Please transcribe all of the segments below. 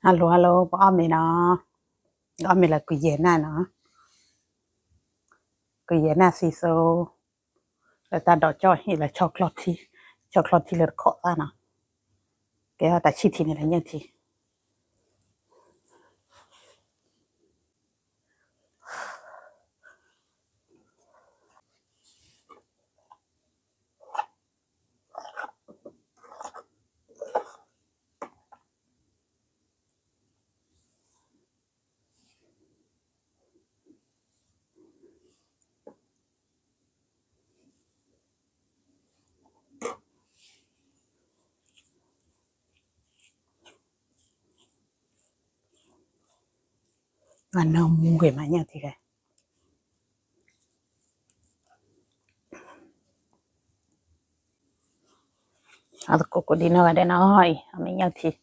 Hello hello, ပအီၣ်မ့ၤနီၤ, အီၣ်မ့ၤလၢကွံယဲၢ်နၢ်နီၤ, ကွံယဲၢ်နၢ်သံသိ, လၢတၢ်ဒိးကၠီၣ်ဟံၣ်လၢ ဆီၣ်ချီထံလၢတခိးသၣ်နီၤ, ကဲအီၣ်တၢ်ဆံၣ်ထံန့ၣ်လၢညၣ်ထံ အနၢမူဂ့ၤမးညၣ်ထံဂ့ၤ, အသကိးကိးဒံနီၢ်ဂၤဒဲးနီၤအံၤ အမ့ၢ်ညၣ်ထံ အ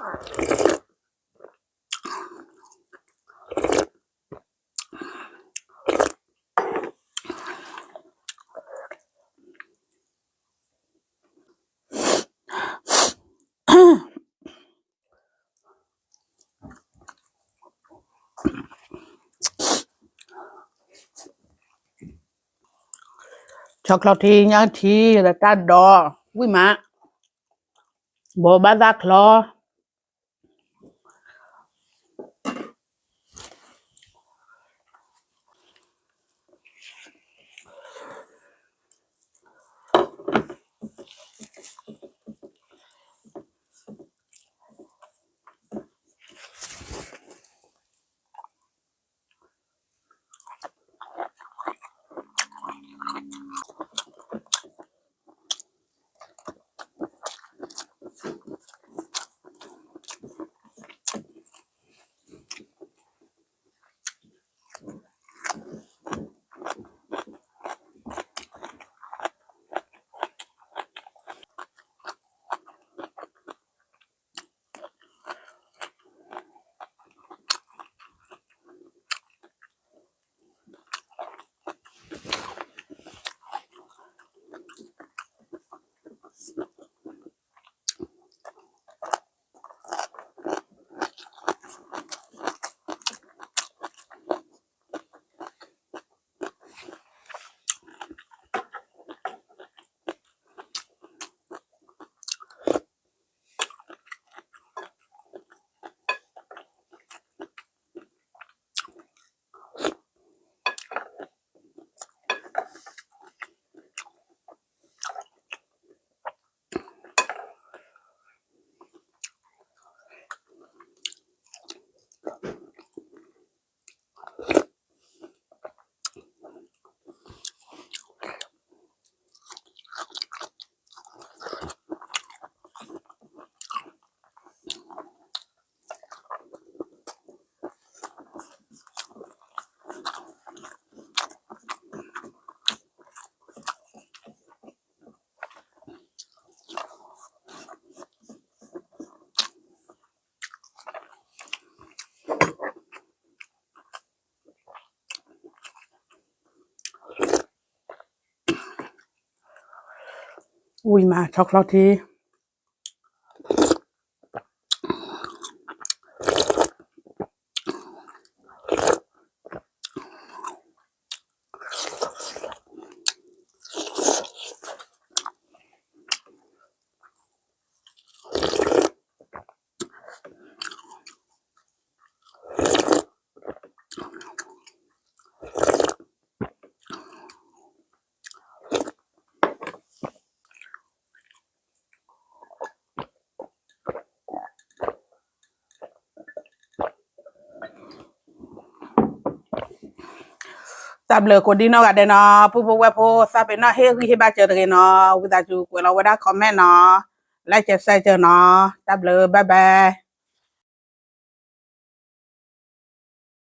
ဆီချီထံ ညၣ်ထံ တၢ်ဒိး ဝံၣ်မး ဘိးဘၣ်သၣ်ချီ ဝံၣ်မး ဆီချီထံ တၢ်ဘျုးကိးဒံနီၢ်ဂၤဒဲးနီၤ, ပုၢ်ဖိဝဲၢ်ဖိ သးပ့ၤနီၣ်ဟ့ၣ်ဂံၢ်ဟ့ၣ်ဘါစၢၤတဂ့ၤနီၤ, ဝံသးစူၤကွဲးလီၤဝဲဒၣ် comment နီၤ, like share စၢၤနီၤ, တၢ်ဘျုး bye bye.